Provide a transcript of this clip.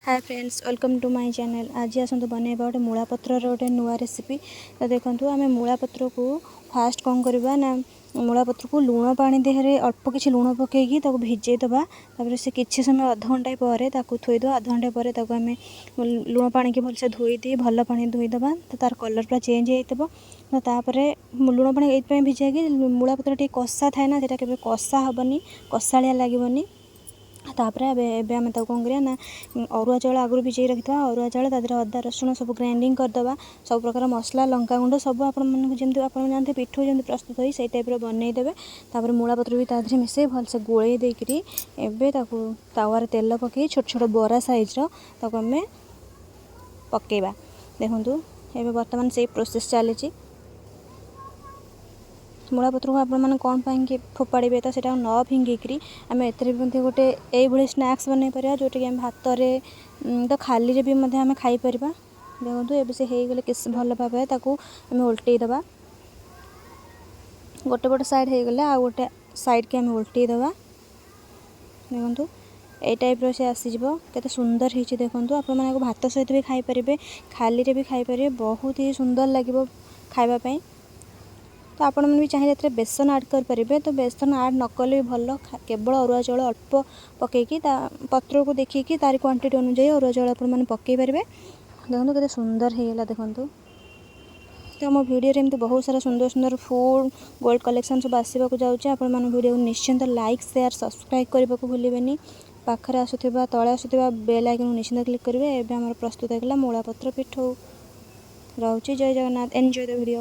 Hi friends, welcome to my channel। ଆଜି ଆସନ୍ତୁ ବନେଇବା ଗୋଟେ ମୂଳା ପତ୍ରର ଗୋଟେ ନୂଆ ରେସିପି। ତ ଦେଖନ୍ତୁ, ଆମେ ମୂଳା ପତ୍ରକୁ ଫାଷ୍ଟ କ'ଣ କରିବା ନା, ମୂଳା ପତ୍ରକୁ ଲୁଣ ପାଣି ଦେହରେ ଅଳ୍ପ କିଛି ଲୁଣ ପକାଇକି ତାକୁ ଭିଜେଇ ଦେବା। ତାପରେ ସେ କିଛି ସମୟ, ଅଧଘଣ୍ଟାଏ ପରେ ତାକୁ ଥୋଇଦେବା। ଅଧଘଣ୍ଟା ପରେ ତାକୁ ଆମେ ଲୁଣ ପାଣିକି ଭଲସେ ଧୋଇ ଦେଇ ଭଲ ପାଣି ଧୋଇଦେବା, ତ ତାର କଲର୍ ପୁରା ଚେଞ୍ଜ ହେଇଯାଇଥିବ। ତ ତାପରେ ଲୁଣ ପାଣି ଏଇଥିପାଇଁ ଭିଜାଇକି ମୂଳା ପତ୍ର ଟିକେ କଷା ଥାଏ ନା, ସେଇଟା କେବେ କଷା ହେବନି, କଷାଳିଆ ଲାଗିବନି। ତାପରେ ଏବେ ଆମେ ତାକୁ କ'ଣ କରିବା ନା, ଅରୁଆ ଚାଉଳ ଆଗରୁ ଭିଜେଇ ରଖିଥିବା ଅରୁଆ ଚାଉଳ, ତା ଦେହରେ ଅଦା, ରସୁଣ ସବୁ ଗ୍ରାଇଣ୍ଡିଙ୍ଗ କରିଦେବା। ସବୁ ପ୍ରକାର ମସଲା, ଲଙ୍କାଗୁଣ୍ଡ ସବୁ ଆପଣମାନଙ୍କୁ ଯେମିତି ଆପଣ ଜାଣିଥିବେ ପିଠଉ ଯେମିତି ପ୍ରସ୍ତୁତ ହୋଇ, ସେଇ ଟାଇପ୍ର ବନେଇଦେବେ। ତାପରେ ମୂଳା ପତ୍ର ବି ତା ଦେହରେ ମିଶାଇ ଭଲସେ ଗୋଳେଇ ଦେଇକରି ଏବେ ତାକୁ ତାୱାରେ ତେଲ ପକାଇ ଛୋଟ ଛୋଟ ବରା ସାଇଜ୍ର ତାକୁ ଆମେ ପକାଇବା। ଦେଖନ୍ତୁ, ଏବେ ବର୍ତ୍ତମାନ ସେଇ ପ୍ରୋସେସ୍ ଚାଲିଛି। ମୂଳା ପତ୍ରକୁ ଆପଣମାନେ କ'ଣ ପାଇଁକି ଫୋପାଡ଼ିବେ? ତ ସେଇଟାକୁ ନ ଫିଙ୍ଗିକିରି ଆମେ ଏଥିରେ ବି ମଧ୍ୟ ଗୋଟେ ଏଇଭଳି ସ୍ନାକ୍ସ ବନେଇ ପାରିବା, ଯେଉଁଟାକି ଆମେ ଭାତରେ ତ ଖାଲିରେ ବି ମଧ୍ୟ ଆମେ ଖାଇପାରିବା। ଦେଖନ୍ତୁ, ଏବେ ସେ ହେଇଗଲେ ଭଲ ଭାବରେ ତାକୁ ଆମେ ଓଲଟେଇ ଦେବା। ଗୋଟେ ପଟ ସାଇଡ଼୍ ହେଇଗଲେ ଆଉ ଗୋଟେ ସାଇଡ଼୍କି ଆମେ ଓଲଟେଇ ଦେବା। ଦେଖନ୍ତୁ, ଏଇ ଟାଇପ୍ର ସେ ଆସିଯିବ। କେତେ ସୁନ୍ଦର ହେଇଛି ଦେଖନ୍ତୁ। ଆପଣମାନେ ଆକୁ ଭାତ ସହିତ ବି ଖାଇପାରିବେ, ଖାଲିରେ ବି ଖାଇପାରିବେ। ବହୁତ ହି ସୁନ୍ଦର ଲାଗିବ ଖାଇବା ପାଇଁ। ତ ଆପଣମାନେ ବି ଚାହିଁଲେ ଏଥିରେ ବେସନ ଆଡ଼୍ କରିପାରିବେ। ତ ବେସନ ଆଡ଼୍ ନ କଲେ ବି ଭଲ। କେବଳ ଅରୁଆ ଚାଉଳ ଅଳ୍ପ ପକାଇକି, ତା ପତ୍ରକୁ ଦେଖିକି ତାରି କ୍ୱାଣ୍ଟିଟି ଅନୁଯାୟୀ ଅରୁଆ ଚାଉଳ ଆପଣମାନେ ପକାଇ ପାରିବେ। ଦେଖନ୍ତୁ, କେତେ ସୁନ୍ଦର ହେଇଗଲା ଦେଖନ୍ତୁ। ତ ମୋ ଭିଡ଼ିଓରେ ଏମିତି ବହୁତ ସାରା ସୁନ୍ଦର ସୁନ୍ଦର ଫୁଡ଼୍, ଗୋଲ୍ଡ କଲେକ୍ସନ୍ ସବୁ ଆସିବାକୁ ଯାଉଛି। ଆପଣମାନଙ୍କ ଭିଡ଼ିଓକୁ ନିଶ୍ଚିନ୍ତ ଲାଇକ୍, ସେୟାର, ସବସ୍କ୍ରାଇବ୍ କରିବାକୁ ଭୁଲିବେନି। ପାଖରେ ଆସୁଥିବା, ତଳେ ଆସୁଥିବା ବେଲ୍ ଆଇକନ୍କୁ ନିଶ୍ଚିନ୍ତ କ୍ଲିକ୍ କରିବେ। ଏବେ ଆମର ପ୍ରସ୍ତୁତ ହେଇଗଲା ମୂଳା ପତ୍ର ପିଠଉ। ରହୁଛି, ଜୟ ଜଗନ୍ନାଥ। Enjoy the video.